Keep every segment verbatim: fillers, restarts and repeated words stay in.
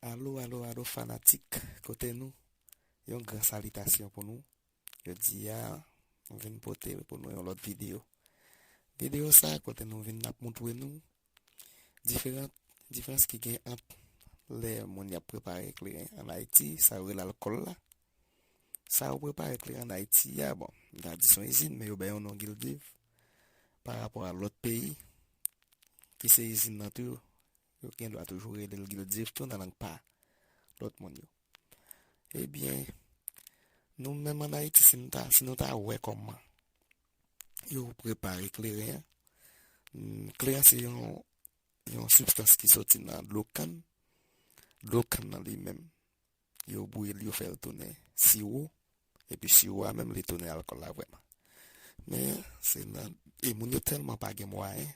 Alo, alo, alo, fanatik, kote nou? Yon gran salitasyon pou nou. Jodi a, m vin pote pou nou yon lòt videyo. Videyo sa a, kote nou vin ap montre nou diferan, diferans ki gen ant lè moun y ap prepare kleren ann Ayiti, sa yo rele alkòl la. Sa yo prepare kleren ann Ayiti a, bon, m ta di se yon izin, men yo bay yon non Guildiv pa rapò a lòt peyi, ki se izin nan tou, yo gen dwa toujou rele l Guildiv tou nan lang pa lòt moun yo. Ebyen, nou menm ann Ayiti, si nou ta, si nou ta wè kòman yo prepare kleren an, mm, kleren se yon, yon sibstans ki soti nan dlo kann. Dlo kann nan li menm, yo bouyi l, yo fè l tounen siwo, epi siwo a menm, li tounen alkòl la vrèman. Men, se nan, e moun yo tèlman pa gen mwayen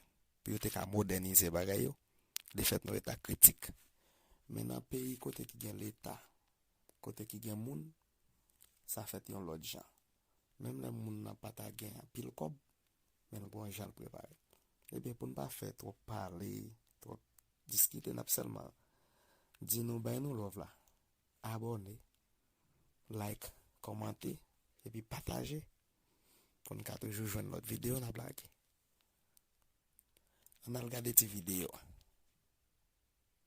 pou yo te ka modènize bagay yo, lefèt nou rete ak kritik. Men nan peyi kote ki gen leta, kote ki gen moun, sa fèt yon lòt jan. Menm lè moun nan pa ta gen anpil kòb, men l gon jan l prepare. Ebyen, pou n pa fè twòp pale, twòp diskite, n ap sèlman di nou bay nou love la. Abòne, like, kòmante, epi pataje pou n ka toujou jwenn lòt videyo n ap lage. Ann al gade ti videyo a.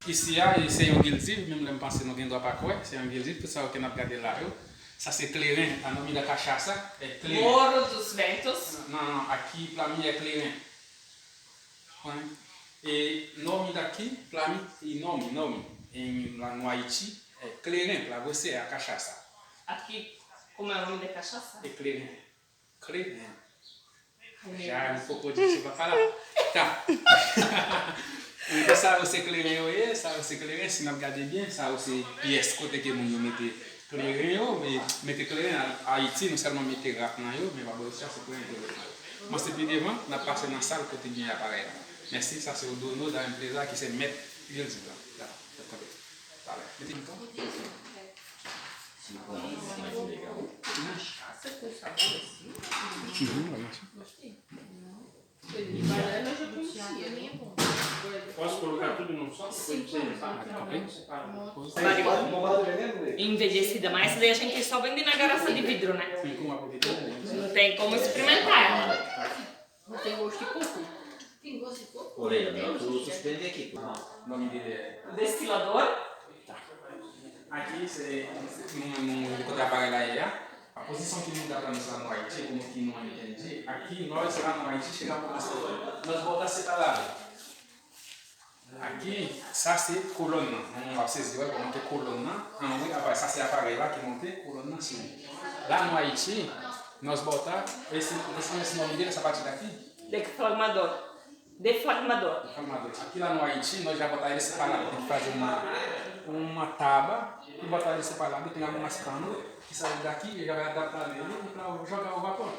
Isi a, e se yon Guildiv, menm lè m panse nou gen dwa pa kwè, se yon Guildiv, tout sa yo ke n ap gade la yo. Sa se kleren, a nome da cachaça, é kleren. Morro dos Ventos. Não, não, aqui pra mim é kleren. Hein? E nome daqui, pra mim, e nome, nome, em, lá no Haiti, é kleren, pra você é a cachaça. Aqui, como é o nome da cachaça? É kleren. Kleren. Kleren. Já é um pouco de chuva para lá. Tá. Então, sa yo se kleren yo ye, sa yo se kleren, si n ap gade byen, sa yo se pyès kote ke moun yo mete kleren yo, men mete kleren an Ayiti, nou sèlman mete rak nan yo, men pa bò isi a, se kleren yo mete nan yo. Mwen se pi devan, n ap pase nan sal kote gen aparèy la. Mèsi, sa se Odono da Empresa ki se mèt Guildiv la. Ya, fè kanpe. Talè. Mete nou. Posso colocar tudo num só? Depois tem, tá? Envelhecida, mas essa daí a gente só vende na garrafa de vidro, né? Não tem como experimentar. Não tem gosto de coco. Tem gosto de coco? Olha, eu tô suspeito aqui, pô. Nome dele é Destilador. Tá. Aqui, se, se, no, no, enquanto trabalha lá, é, a posição que muda pra nós lá no Haiti, como que não entende, aqui nós lá no Haiti chegamos a, nós botar separado. Aki, sa se kolòn nan. Moun w ap sezi wè kòman ke kolòn nan anwe aparèy. Sa se aparèy la ki monte kolòn nan sou li. Lá no Haiti, nós bota esse, esse, esse nome dele, essa parte daqui. Deflamador. Deflamador. Deflamador. Aqui lá no Haiti, nós já bota ele separado. Tem que fazer uma, uma tábua e botar ele separado. Tem algumas canas que saem daqui e já vai adaptar ele para jogar o vapor.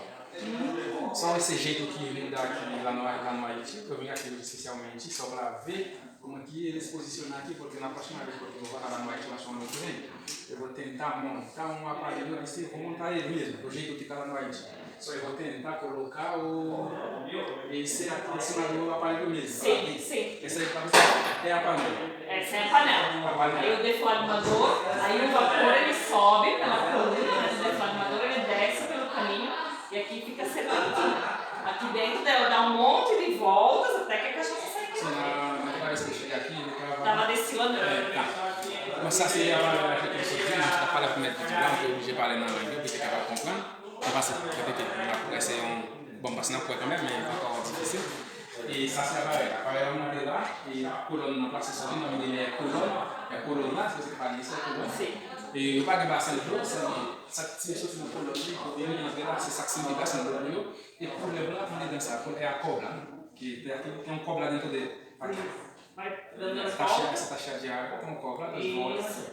Só esse jeito que muda aqui lá no, lá no Haiti, que eu vim aqui especialmente só para ver como é que eles posicionam aqui, porque na próxima vez que eu vou lá no Haiti, na semana que vem, eu vou tentar montar um aparelho desse, eu vou montar ele mesmo, do jeito que tá lá no Haiti. Só eu vou tentar colocar o, esse aqui em cima do aparelho mesmo. Sim, sim. Esse aí pra você é a panela. Essa é a panela. A panela. Aí o deflamador, aí o vapor ele sobe pela coluna, né, do deflamador, ele desce pelo caninho e aqui fica a serpentina. Aqui dentro dela dá um monte de voltas até que a cachaça sai. Sim, na, na primeira vez que eu cheguei aqui, ele tava... Tava destilando. É, tá. Mas essa aí é a panela que eu tô servindo, a gente tá falando com o médico de lá, que eu já falei na língua, que ele tava comprando. Mwen panse, repete, mwen ap prese yon, bon, m panse n ap kwè kanmenm, men ankò difisil. E sa se aparèy la. Aparèy la monte la, e kolòn nan plase sou li, nan mete lè kolòn, lè kolòn la, se se pale se kolòn. E yo pa gen basen dlo, sèlman sa ki soti nan kolòn li, pou vini antre la, se sa ki soti basen dlo pou yo. E koulèv la andedan sa, koulèv a kòb la, ki te, ki, ki yon kòb la dentro de, aqui. Essa taxa, essa taxa de água tem um cobra das bolas. Isso.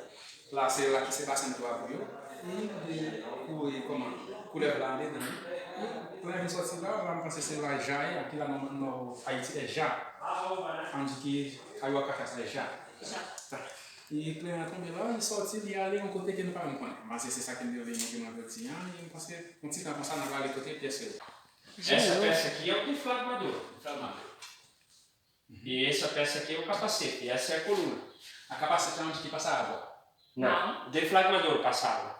Lá, sei lá, que se basen dlo a pou yo. E, e, kouri, kòman, koulèv la andedan. E, lè vin sòti la, la, m panse se la ja ye, aqui lá no, no Haiti é já. Onde que caiu a cachaça é já. Tá. E kleren an tonbe la, li sòti, li ale yon kote ke nou pa menm konnen. M panse se sa ke m te vle montre nou jodi a, e m panse, yon ti tan konsa, n a prale kote pyès yo. Essa peça aqui é o deflamador. Deflamador. E essa peça aqui é o capacete, essa é a coluna. A capacetamento que passa água. Não, o deflagramador passa água.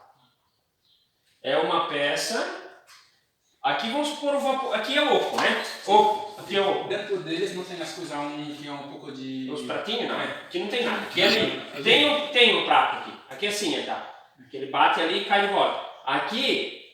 É uma peça. Aqui vamos supor o vapor. Aqui é oco, né? Oco. Aqui é oco. Dentro deles não tem as coisas um, que é um pouco de. Os pratinhos, não. É. Aqui não tem nada. Aqui é ali. Tem um, tem um prato aqui. Aqui é assim, ele tá. Que ele bate ali e cai de volta. Aqui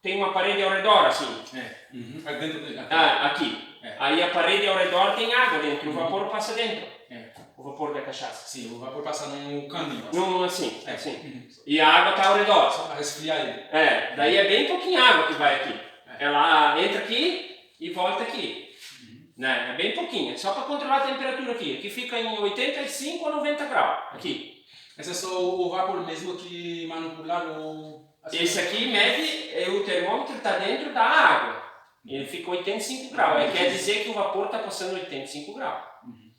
tem uma parede ao redor, assim. É. Uhum. É dentro dele. Ah, aqui. É. Aí a parede ao redor tem água dentro, o vapor passa dentro. É. O vapor da cachaça. Sim, o vapor passa num caninho. Num, assim, é, assim. Uhum. E a água tá ao redor. Só para resfriar ele. É, daí é bem pouquinho água que vai aqui. É. Ela entra aqui e volta aqui. Uhum. Né? É bem pouquinho, é só para controlar a temperatura aqui. Aqui fica em oitenta e cinco a noventa graus. Aqui. Esse é só o vapor mesmo que manipula o. Esse aqui mede, é, o termômetro está dentro da água. Ele fica oitenta e cinco graus. Aí quer dizer que o vapor está passando oitenta e cinco graus. Uhum.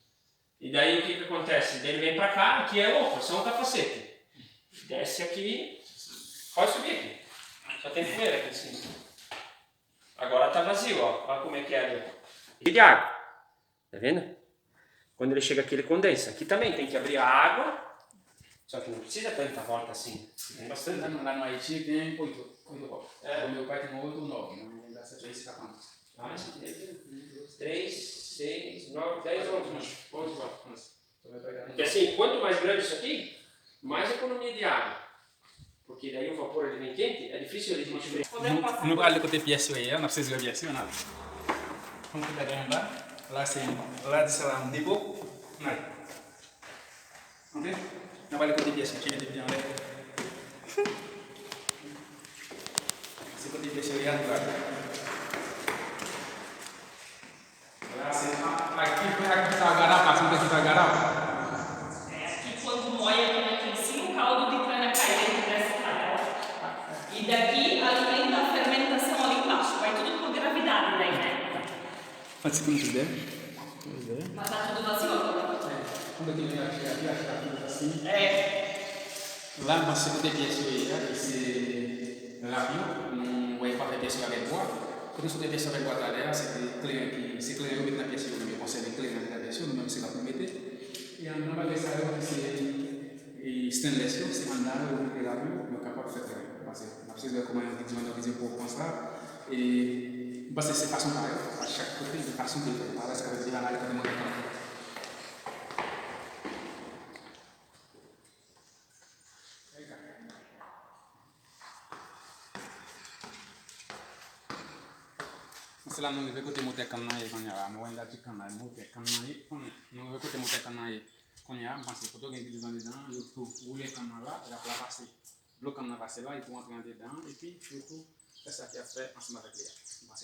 E daí o que que acontece? Ele vem para cá, aqui é oco, é só um capacete. Desce aqui, pode subir aqui. Só tem poeira aqui em cima. Agora tá vazio, ó. Olha como é que é ali. E de água. Tá vendo? Quando ele chega aqui, ele condensa. Aqui também tem que abrir a água. Só que não precisa tanta volta assim. Tem bastante. Lá no, lá no Haiti tem oito, oito copos. É. O meu pai tem oito ou nove, não lembro se é isso que tá falando. Ah, sim, tem aqui. Três, seis, nove, dez, onze, onze, onze. Porque assim, quanto mais grande isso aqui, mais economia de água. Porque daí o vapor ele vem quente, é difícil ele esfriar. Nou, nou prale kote pyès yo ye a, n ap sezi wè pyès yo, n ale. Konn ki bagay anba, la se, la di sa la yon depo, n ale. Antre, n ap prale kote pyès yo, tcheke depi anlè. Se kote pyès yo ye a, nou prale. Gracias. Aquí, aquí está Garapa, Santa Cruz Garapa. É, aqui quando molha como é aqui em cima, o caldo de cana-caireiro desce para ela. E daqui alimenta a fermentação ali embaixo, vai tudo por gravidade daí, né? Mas tá tudo vazio agora. Quando aquele viaja, viaja tudo assim. É. Lá, mas se poder viajar, se Lap yo, nou wè yo pa fè pyès yo avèk bwa. Kote nou sot fè pyès yo avèk bwa talè a, se te klen ki, se klen yo met nan pyès yo, yo konsève klen yo met nan pyès yo, nou menm se lap nou mete. E anndan bagay sa yo ki se, e, stainless yo, se anndan yo yo mete lap yo, yo kapab fè klen yo. Paske n ap sezi wè kòman yon videyo, yon videyo pou w pran sa. E m panse se fason pa yo, pa chak kote gen fason ke yo fè. Pa la se ka fè videyo analiz kote mwen gen tan. Se la nou rive kote motè kann nan ye kounye a la. Nou wè n gade ti kann nan, motè kann nan ye kounye a. Nou rive kote motè kann nan ye kounye a. M panse foto gen ki devan dedan, yo tou woule kann nan la, y ap la pase. Dlo kann nan pase la, epi w antre andedan, epi yo tou fè sa ki ap fè ansanm avèk li a. M panse